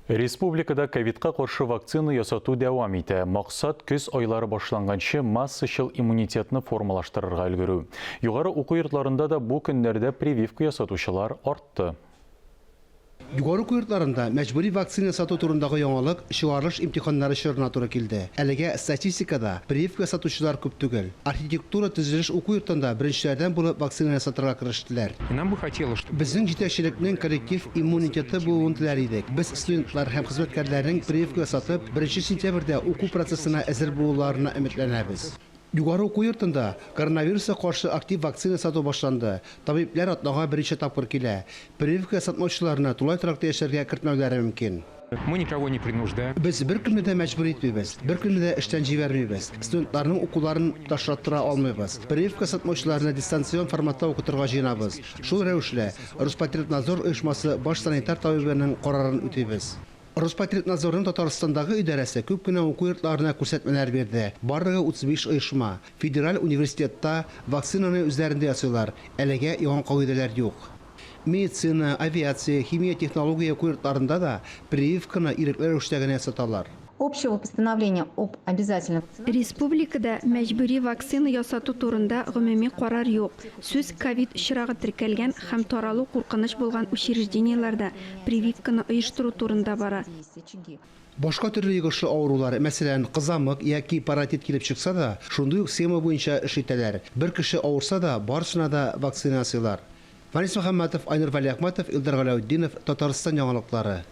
Республикада ковидка каршы вакцина ясату дәвам итә. Максат, көз айлары башланганчы массачыл иммунитетны формалаштырырга өлгерү. Югары уку йортларында да бу көннәрдә прививка ясатучылар артты. Югары уку йортларында мәҗбүри вакцина ясату турындагы яңалык чыгарылыш имтиханнары чорына туры килде. Әлегә статистикада прививка ясатучылар күп түгел. Архитектура-төзелеш уку йортында беренчеләрдән булып вакцина ясатырга керештеләр. Нам бы хотелось, чтобы. Безнең җитәкчелекнең коллектив иммунитеты булуын теләр идек. Без студентлар һәм хезмәткәрләрнең прививка ясатып, беренче сентябрьдә уку процессына әзер булуларына өметләнәбез. Югары уку йортында коронавируска каршы актив вакцина ясату башланды. Табибләр атнага берничә тапкыр килә. Прививка ясатмаучыларны тулай торакта яшәргә кертмәүләре мөмкин. Мы никого не принуждаем. Без беркемне дә мәҗбүр итмибез, беркемне дә эштән җибәрмибез. Студентларның укуларын ташлаттыра алмыйбыз. Прививка ясатмаучыларны дистанцион форматта укытырга җыенабыз. Шул рәвешле, Роспотребнадзор оешмасы баш санитар табибының карарын үтибез. Роспотребнадзорның Татарстандагы идарәсе күп кенә уку йортларына күрсәтмәләр бирде. Барлыгы 35 оешма. Федераль университетта вакцинаны үзләрендә ясыйлар, әлегә яңа кагыйдәләр юк. Медицина, авиация, химия-технология уку йортларында да прививканы ирекле рәвештә генә ясаталар. Общего постановления об обязательной вакцинации. Республикада мәҗбүри вакцина ясату турында гомуми карар юк. Сүз ковид очрагы теркәлгән һәм таралу куркыныч булган учреждениеләрдә прививканы оештыру турында бара. Башка төрле йогышлы авырулар, мәсәлән, кызамык яки паротит килеп чыкса да, шундый ук схема буенча эш итәләр. Бер кеше авырса да, барысына да вакцина ясыйлар. Фанис Мөхәммәтов, Айнур Вәлиәхмәтов, Илдар Галәүтдинов, Татарстан яңалыклары.